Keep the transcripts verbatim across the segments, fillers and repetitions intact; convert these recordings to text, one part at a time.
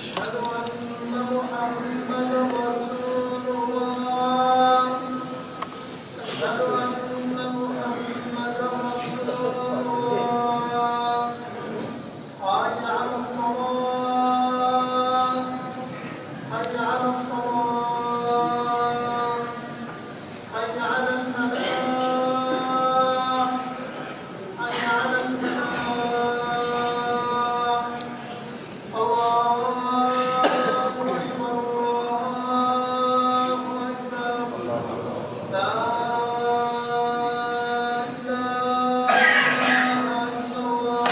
أشهد أن محمدا رسول الله. أشهد أن محمدا رسول الله. حي على الصلاة. حي على الصلاة. حي على الفلاح. حي على الفلاح. الله أكبر، الله أكبر. لا إله إلا الله.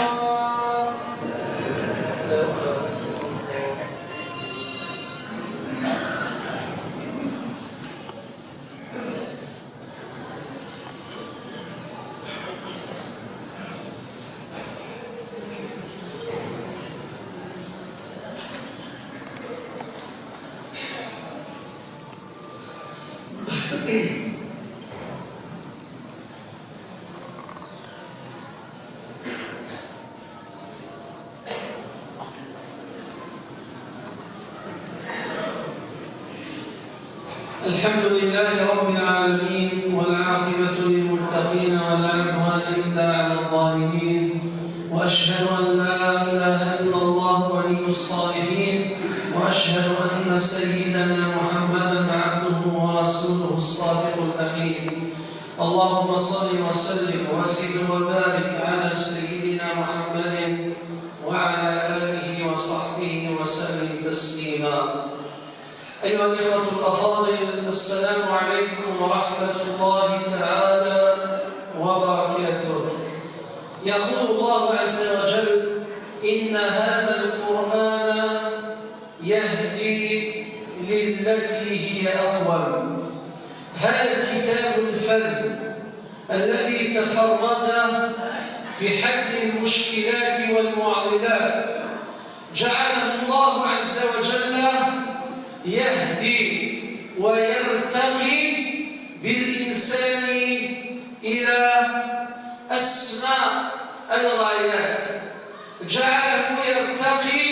الحمد لله رب العالمين، والعاقبة للمتقين، ولا عدوان إلا على الظالمين، وأشهد أن لا إله إلا الله ولي الصالحين، وأشهد أن سيدنا محمدا عبده ورسوله الصادق الأمين. اللهم صل وسلم وزد وبارك على سيدنا محمد وعلى آله وصحبه وسلم تسليما. أيها الإخوة الأفاضل، السلام عليكم ورحمة الله تعالى وبركاته. يقول الله عز وجل: إن هذا القرآن يهدي للتي هي أقوم. هذا الكتاب الفذ الذي تفرد بحل المشكلات والمعضلات، جعله الله عز وجل يهدي ويرتقي بالإنسان إلى أسمى الغايات، جعله يرتقي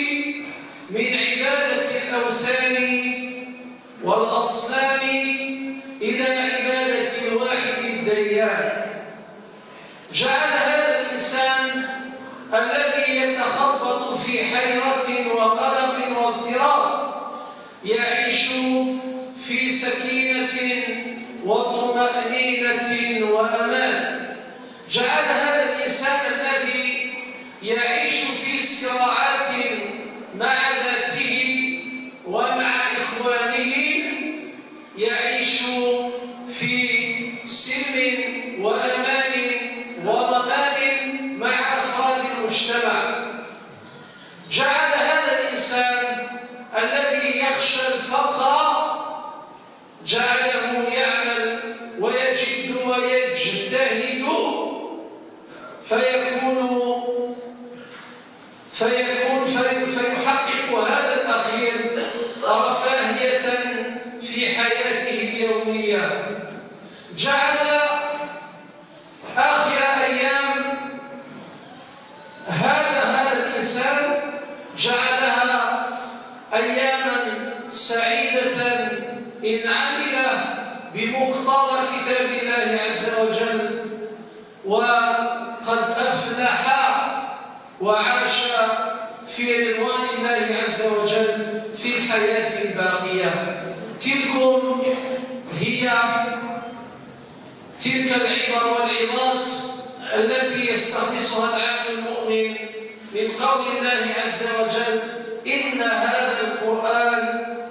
من عبادة الأوثان والأصنام إلى عبادة الواحد الديان. جعل هذا الإنسان الذي يتخبط في حيرة وقلق واضطراب يعيش في سكينة وطمأنينة وأمان. جعل هذا الإنسان الذي يعيش في صراعات مع ذاته ومع إخوانه يعيش في سلم وأمان وضمان مع أفراد المجتمع. جعل هذا الإنسان الذي يخشى الفقر، جعله يعمل ويجد ويجتهد فيكون فيكون في-، فيحقق هذا الأخير رفاهية في حياته اليومية. جعل آخر أيام هذا، هذا الإنسان جعلها أياما سعيدة إن عمل بمقتضى كتاب الله عز وجل، وقد أفلح وعاش في رضوان الله عز وجل في الحياة الباقية. تلكم هي تلك العبر والعظات التي يستخلصها العبد المؤمن من قول الله عز وجل: إن هذا القرآن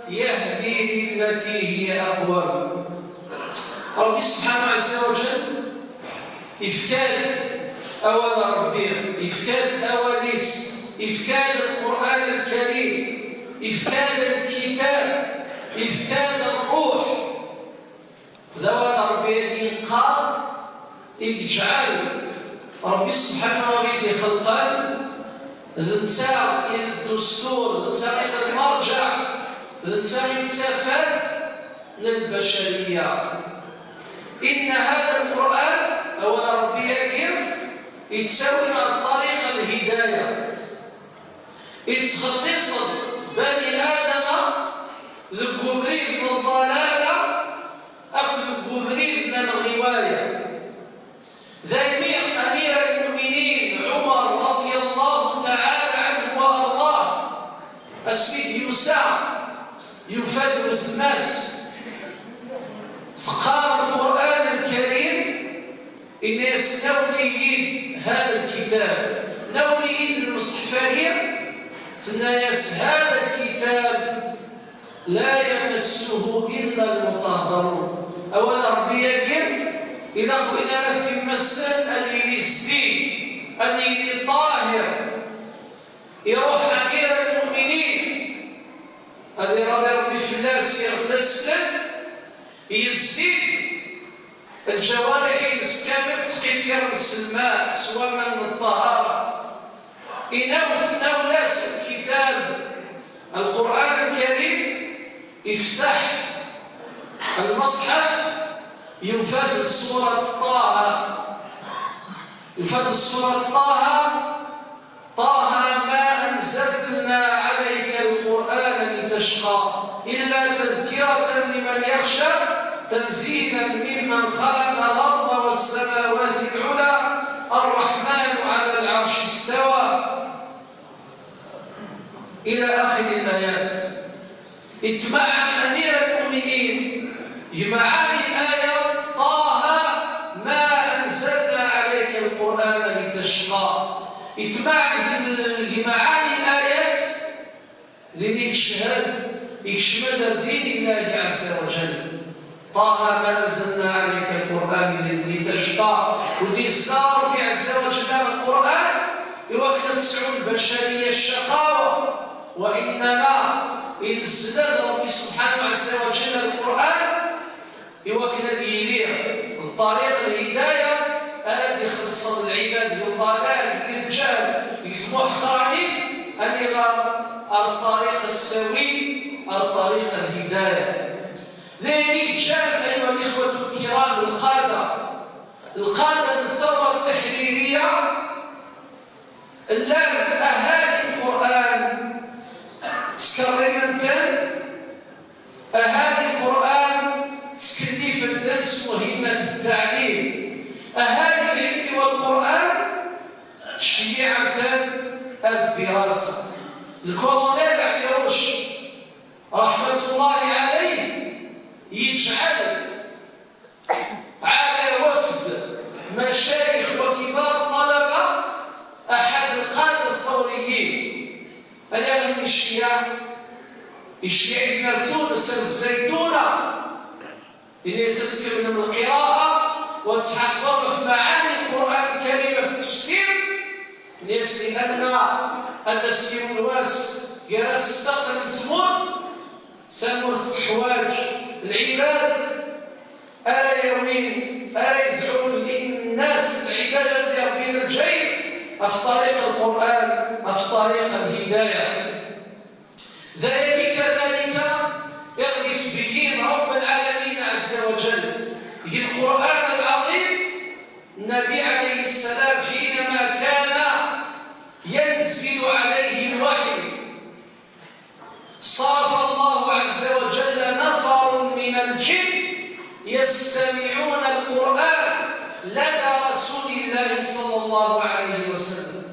يهدي للتي هي أقوم. ربي سبحانه عز وجل ifka-d awal n Ṛebbi, ifka-d awal-is, ifka-d Lqur'an Lkarim, ifka-d lkitab, ifka-d ṛṛuḥ, Rebbi subḥanahu wa taɛala i d-ixelqen, d netta i d ddustur, d netta i d lmerǧeɛ, d netta i d tafat n lbacariya. Inna hada Lqur'an, awal n Rebbi-agi, yettawi ar ṭṭariq n lhidaya. Yettxelliṣ-d bani Adama deg ubrid n ḍḍalala akked deg ubrid n lɣiwaya. Daymi Amir al-Muminin Ɛumar radiyallahu taɛala ɛanhu wa arḍah, asmi d-yusa, yufa-d weltma-s teqqar Lqur'an Lkarim, inna-yas: "Nawel-iyi-d hada lkitab, nawel-iyi-d lmeṣḥef-agi." Tenna-yas: "Hada lkitab la yamassuhu illa lmuṭahharun." Awal n Rebbi-agi, ilaq win ara t-immassen ad yili zeddig, ad yili ṭahir. Iruḥ Amir al-Muminin, ad iṛadi Rebbi fell-as, yeɣtas-d, yezzi-d, lǧawariḥ-ines kamel ttqiṭṭiren s lma, s waman n ṭṭahara. Inawet nawla-s lkitab, Lqur'an Lkarim, iftaḥ lmeṣḥef, yufa-d ṣṣurat Ṭaha. Yufa-d ṣṣurat Ṭaha. طه ما أنزلنا عليك القرآن لتشقى إلا تذكرة لمن يخشى تنزيلا ممن خلق الأرض والسماوات العلى الرحمن على العرش استوى إلى آخر الآيات. Itmaɛan Amir al-Muminin, yemɛani aya: طه ما أنزلنا عليك القرآن لتشقى. Itmaɛan, yemɛani ayat, din ikcem-d, ikcem-d ar din Illah Ɛezza wa Jell. طه ما أنزلنا عليك القرآن لتشقى. Ur d-yezla Rebbi Ɛezza wa Jell Lqur'an i wakken ad tesɛu lbacariya ccaqawa. وإنما inzel-d Rebbi subḥanahu ɛezza wa jell Lqur'an i wakken ad yili d ṭṭariq lhidaya ara d-ixellṣen lɛibad deg ḍḍalal, deg lǧahl, deg tmuḥqranit, ad niɣer ar ṭṭariq ssawi, ar ṭṭariq lhidaya. D ayen i yeǧǧan, أيها الإخوة الكرام, lqada, lqada n ثورة تحريرية, llan ahali Lqur'an ttkerrimen-ten, ahali Lqur'an ttkellifen-ten s muhimmat ttaɛlim, ahali lɛilm wa Lqur'an ttceyyiɛen-ten ar ddirasa. Lkulunil Ɛmiruc, raḥmatullahi ɛalayh, yeǧɛel على وفد مشايخ وكبار الطلبة أحد القادة الثوريين. Ad yaɣ iceyyeɛ, iceyyeɛ-iten ar Tunes, ar Zaytuna. Ini-as ad tkemmlem lqira'a, wa ad tḥafḍem ɣef maɛani Lqur'an Lkarim, ɣef tefsir. Ini-as lianna ad d-tas yiwen wass, gar-as s ṭṭaq n tmurt, tamurt teḥwaǧ lɛibad ara yawin, ara yedɛun linnas, lɛibad ara d-iṛebbin lǧayl ɣef ṭṭariq Lqur'an, ɣef ṭṭariq lhidaya. D ayagi kadalika i ɣ-d-yettbeyyin Rabb lɛalamin ɛezza wa jall deg Lqur'an lɛaḍim. Nnabi ɛalayhi ssalam, حينما كان ينزل عليه الوحي، صرف الله عز وجل نفر من الجن يستمعون القرآن لدى رسول الله صلى الله عليه وسلم.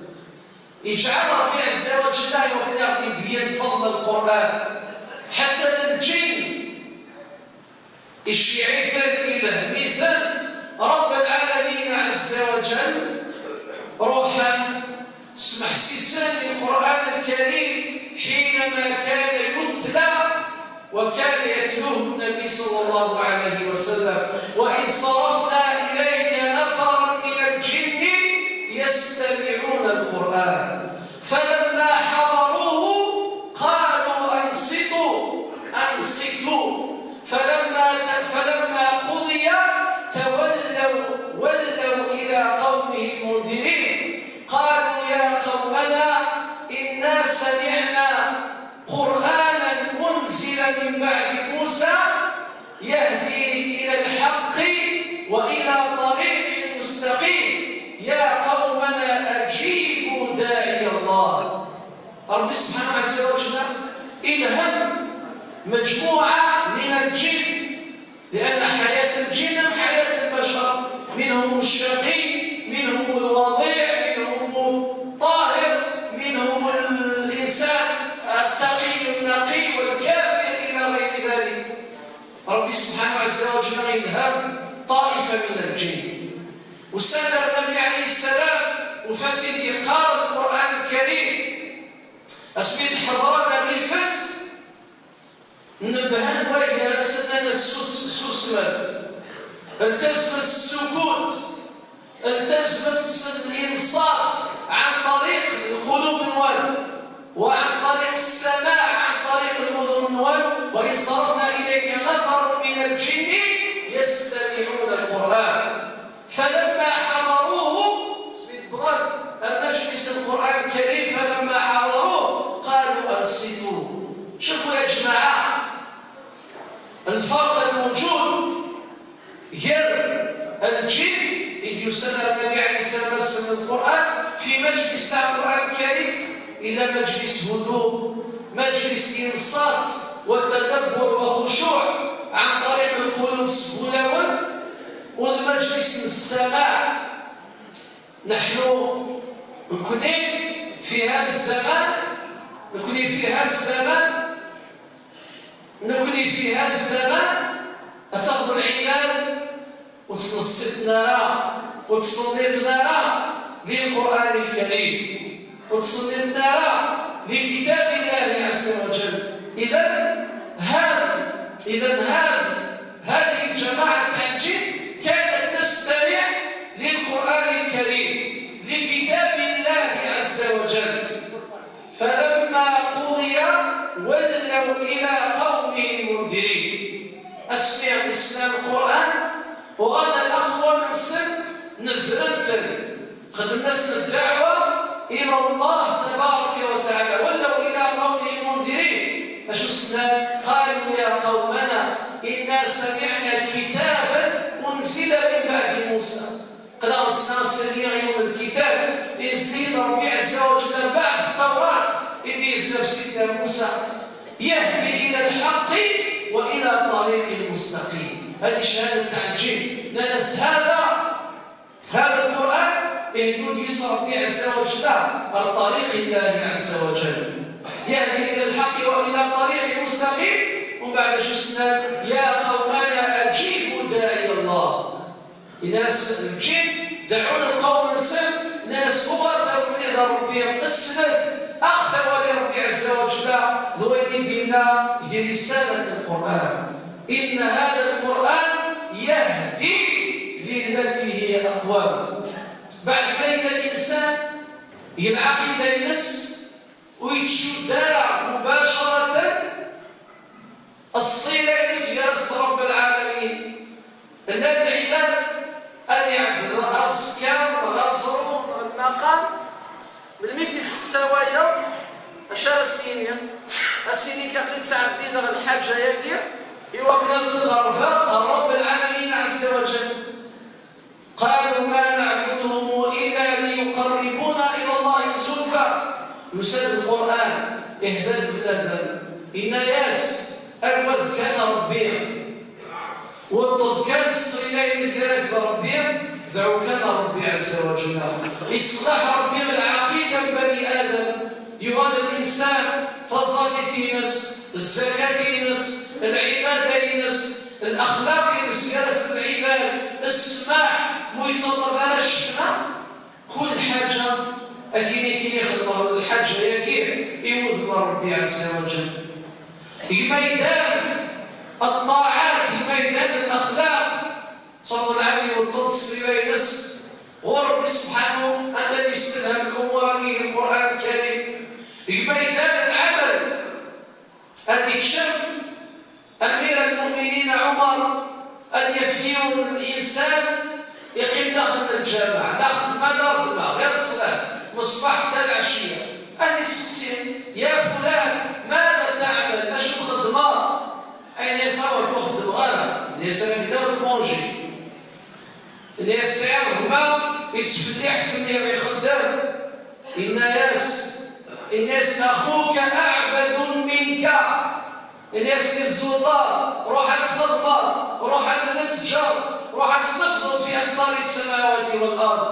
Yeǧɛel Ṛebbi ɛezza wa jell i wakken ad ɣ-d-ibeyyen fadl Lqur'an. Ḥetta d lǧin, iceyyeɛ-iten, ilhem-iten Rabb lɛalamin ɛezza wa jell, ruḥen smeḥsisen i Lqur'an Lkarim حينما كان يتلى وكان يتلوه النبي صلى الله عليه وسلم: وإذ صرفنا إليك نفرا من الجن يستمعون القرآن فلما حضروه قالوا أنصتوا، أنصتوا، فلما ت-، فلما قضي تولوا، ولوا إلى من بعد موسى يهدي إلى الحق وإلى طريق مستقيم. يا قومنا أجيبوا داعي الله. ربي سبحانه عز وجل إلهم مجموعة من الجن، لأن حياة الجن غير حياة البشر، منهم الشقي، منهم الوضيع، منهم الطاهر، منهم الإنسان التقي النقي والكافر إلى غير ذلك. ربي سبحانه عز وجل إلهم طائفة من الجن. وسال النبي عليه السلام وفاتن يقرأ القرآن الكريم. أسميت حضرنا الريفس نبهن ويا سنن السوس-، سوسمة. التزم السكوت، التزم الإنصات عن طريق القلوب نوال، وعن طريق السماع عن طريق الأذن نوال. وإن صرفنا إليك نفر من الجن يستمعون القرآن فلما حضروه، سميت بغض المجلس القرآن الكريم، فلما حضروه قالوا أنصتوا. شوفوا يا جماعة الفرق الموجود غير الجن اللي يسمى النبي عليه الصلاة والسلام القرآن في مجلس تاع القرآن الكريم، إلا مجلس هدوء، مجلس إنصات وتدبر وخشوع عن طريق القلوب السهولة والمجلس السماع. نحن نكوني في هذا الزمان، نكوني في هذا الزمان، نكوني في هذا الزمان، أتاخذ العماد وتنصتنا راه، وتصليتنا راه للقرآن الكريم، وتصليتنا راه لكتاب الله عز وجل. إذن هذا، إذن هذا، هذه الجماعة تاع الجن كانت تستمع للقرآن الكريم، لكتاب الله عز وجل. فلما قضي ولوا إلى قومهم منذرين. أسمع الإسلام القرآن وغانا الأقوى من سن نذرتن. خدمنا سن الدعوة إلى الله تبارك وتعالى. ولوا إلى قومهم منذرين. أشو سنان؟ قالوا يا قومنا إنا سمعنا كتابا أنزل من بعد موسى. قد أرسلنا سريا يوم الكتاب، إذ ربي عز وجل بعد التوراة، إذ يزلف سيدنا موسى، يهدي إلى الحق وإلى طريق مستقيم. هذه شهادة تاع الجن. لا ننسى هذا، هذا القرآن يهدي ربي عز وجل الطريق الله عز وجل. يهدي إلى الحق وإلى طريق مستقيم. ومن بعد شو سنة؟ يا قومنا أجيبوا داعي الله. Yenna-as lǧin, deɛɛun lqawm-nsen, nnan-as: uɣal ar wid Ṛebbi, slet, aɣet awal i Ṛebbi ɛezza wa ǧella d wayen i d-yenna di risalat Lqur'an. Inna hada Lqur'an yahdi lillati hiya aqwam. Beɛd ma yella linsan, deg lɛaqida-ines, ur yettcudd ara mubacaratan ṣṣila-ines gar-as d Ṛebb lɛalamin. Llan lɛibad ad iɛebbed aẓekka, neɣ aẓru, neɣ lmaqam. Melmi t-isteqsa wayeḍ, acu ara s-yini? Ad s-yini: aql-i ttɛebbideɣ lḥaǧa-yagi i wakken ad nqerreb ɣer Ṛebb lɛalamin ɛezza wa ǧell. قالوا ما نعبدهم إلا ليقربونا إلى الله زلفى. Yusa-d Lqur'an, ihda-d bnadem, yenna-yas: agad kan Ṛebbi, weṭṭed kan ṣṣila-inek gar-ak d Ṛebbi, dɛu kan Ṛebbi ɛezza wa ǧella. Iṣleḥ Ṛebbi lɛaqida n bani Adem, yuɣal linsan, taẓallit-ines, zzakat-ines, lɛibada-ines, laxlaq-ines gar-as d lɛibad, ssmaḥ, mu yettaṭṭaf ara ccetma, kul ḥaǧa, akken i xedmeɣ lḥaǧa-yagi i wudem n Ṛebbi ɛezza wa ǧell. Gma yeddan ṭṭaɛat, gma yeddan laxlaq, ṣṣawḍ lɛali iweṭṭen ṣṣila-ines ɣur Ṛebbi subḥanu, anda d-yestelham lumuṛ-agi deg Lqur'an Lkarim. Gma yeddan lɛamal, ad ikcem Amir lmuminin Ɛumar, ad yaf yiwen n linsan iqqim daxel n lǧameɛ, la xedma la ṛedma, ɣir ṣṣlat, meṣbaḥ ḥtta lɛecciya. Ad t-iseqsi: ya fulan, mada taɛmal, acu txeddmeḍ? Tenna-yas: "Sɛiɣ gma yettfelliḥ fell-i, ixeddem." Yenna-yas, yenna-yas: "Axuka aɛbadu minka." Yenna-yas: "Di tzuṭa, ruḥ ad txedmeḍ, ruḥ ad tneǧǧeḍ, ruḥ ad tnefḍeḍ fi aqṭari ssamawati wal ard."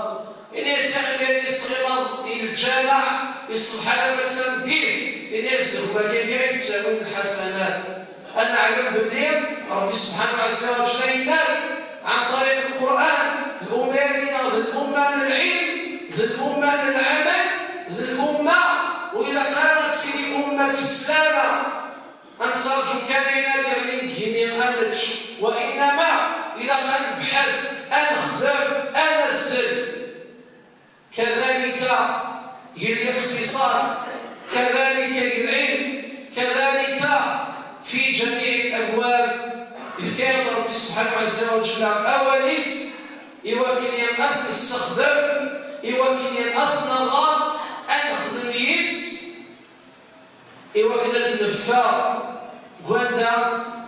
Yenna-yas: "Aql-i ad tettɣimaḍ i lǧameɛ, i ṣṣbeḥ alamma d tameddit." Yenna-yas: "D gma-agi ay yettawin lḥasanat." Ad neɛlem belli Ṛebbi subḥanahu ɛezza wa jalla yenna-d ɛan ṭariq Lqur'an, lumma-agi neɣ d lumma n lɛilm, d lumma n lɛamal, d lumma ur ilaq ara ad tili umma keslana, ad nettraǧu kan ayen ad d-iɣlin deg yigenni ad nečč, wa innama ilaq ad nebḥet, ad nexdem, ad nazzel. كذلك في الاقتصاد، كذلك في العلم، كذلك في جميع الأبواب. Yefka-yaɣ-d Ṛebbi subḥanahu ɛezza wa jalla awal-is i wakken ad t-nessexdem, i wakken ad t-nɣer, ad nexdem yis i wakken ad neffeɣ deg wanda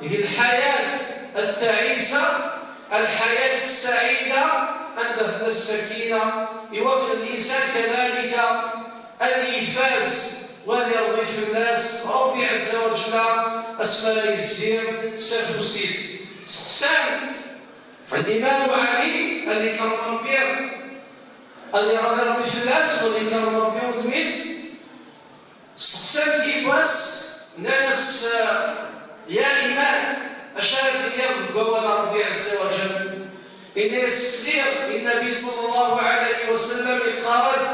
deg lḥayat at-taɛisa, lḥayat ssaɛida, anda tella ssakina, i wakken linsan kadalika ad ifaz u ad irḍi fell-as Ṛebbi ɛezza wa jalla asmi ara yezzi s afus-is. Seqsan Limamu Ɛli, ad ikerrem Ṛebbi, ad iṛḍi Ṛebbi fell-as, ad ikerrem Ṛebbi udem-is. Seqsan-t yiwwas, nnan-as: "Ya imam, acu ara d-tiniḍ deg wawal n Ṛebbi ɛezza wa jall?" Yenna-yas: "Sliɣ i Nnbi ṣalla Llahu ɛalayhi wa sallam yeqqar-d: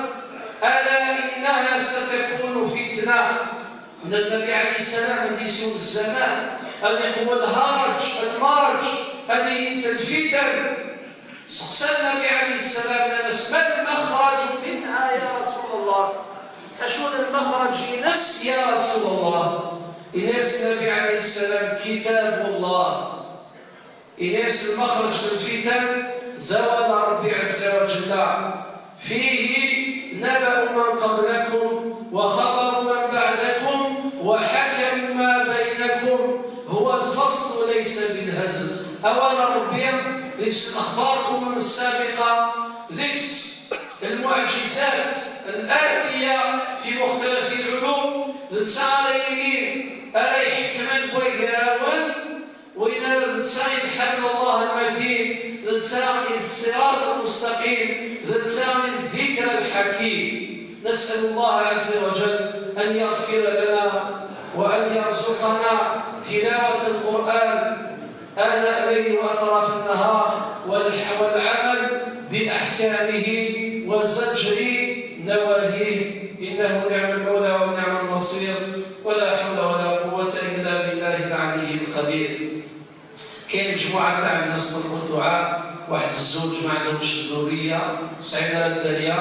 Ala innaha satakunu fitna." Yenna Nnbi ɛalayhi ssalam, ad yesɛu zzaman, ad iqwu lharaj, lmaraj, ad ilint lfitan. Seqsan Nnbi ɛalayhi ssalam, nnan-as: "Ma lmaxraju minha ya Rasul Allah?" Acu d lmaxraj-ines ya Rasul Allah? Yenna-yas Nnbi ɛalayhi ssalam: "Kitabullah." Yenna-yas: lmaxraj n lfitan d awal n Ṛebbi ɛezza wa jalla. فيه نبأ من قبلكم وخبر من بعدكم وحكم ما بينكم هو الفصل ليس بالهزل. Awal n Ṛebbi, deg-s lexbar n umam ssabiqa, deg-s lmuɛǧizat الآتية في مختلف العلوم, d netta ara yilin, ara iḥekmen deg wagrawen, win ara d netta i lḥabl Allah lmatin, d netta i ṣṣirat lmustaqim, d netta i ddikr lḥakim. نسأل الله عز وجل أن يغفر لنا وأن يرزقنا تلاوة القرآن آناء الليل وأطراف النهار والح-، والعمل بأحكامه وزجر نواهيه، إنه نعم المولى ونعم النصير، ولا حول ولا قوة إلا بالله العلي القدير. كاين مجموعة تاع الناس طلبوا الدعاء، واحد الزوج ما عندهمش ذرية، صعيبة الدرية،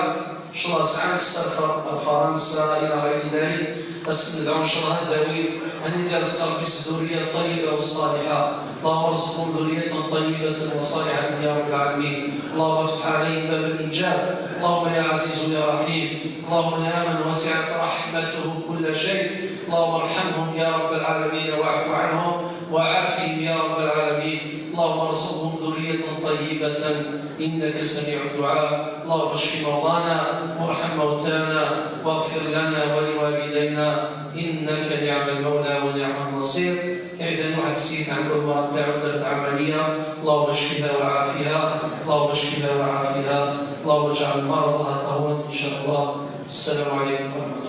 إن شاء الله ساعة نسافر فرنسا إلى غير ذلك، بس ندعو إن شاء الله ذوي أن يرزق ربي الذرية الطيبة والصالحة. اللهم ارزقهم ذرية طيبة وصالحة يا رب العالمين. اللهم افتح عليهم باب الإنجاب. اللهم يا عزيز يا رحيم. اللهم يا من وسعت رحمته كل شيء. اللهم ارحمهم يا رب العالمين واعف عنهم وعافهم يا رب العالمين. اللهم ارزقهم ذرية طيبة إنك سميع الدعاء. اللهم اشف مرضانا وارحم موتانا واغفر لنا ولوالدينا إنك نعم المولى ونعم النصير. كاين ثاني واحد السيد عنده المرض تاعو، دارت عملية، اللهم اشفها وعافها، اللهم اشفها وعافها، اللهم اجعل مرضها طهورا إن شاء الله. السلام عليكم ورحمة الله.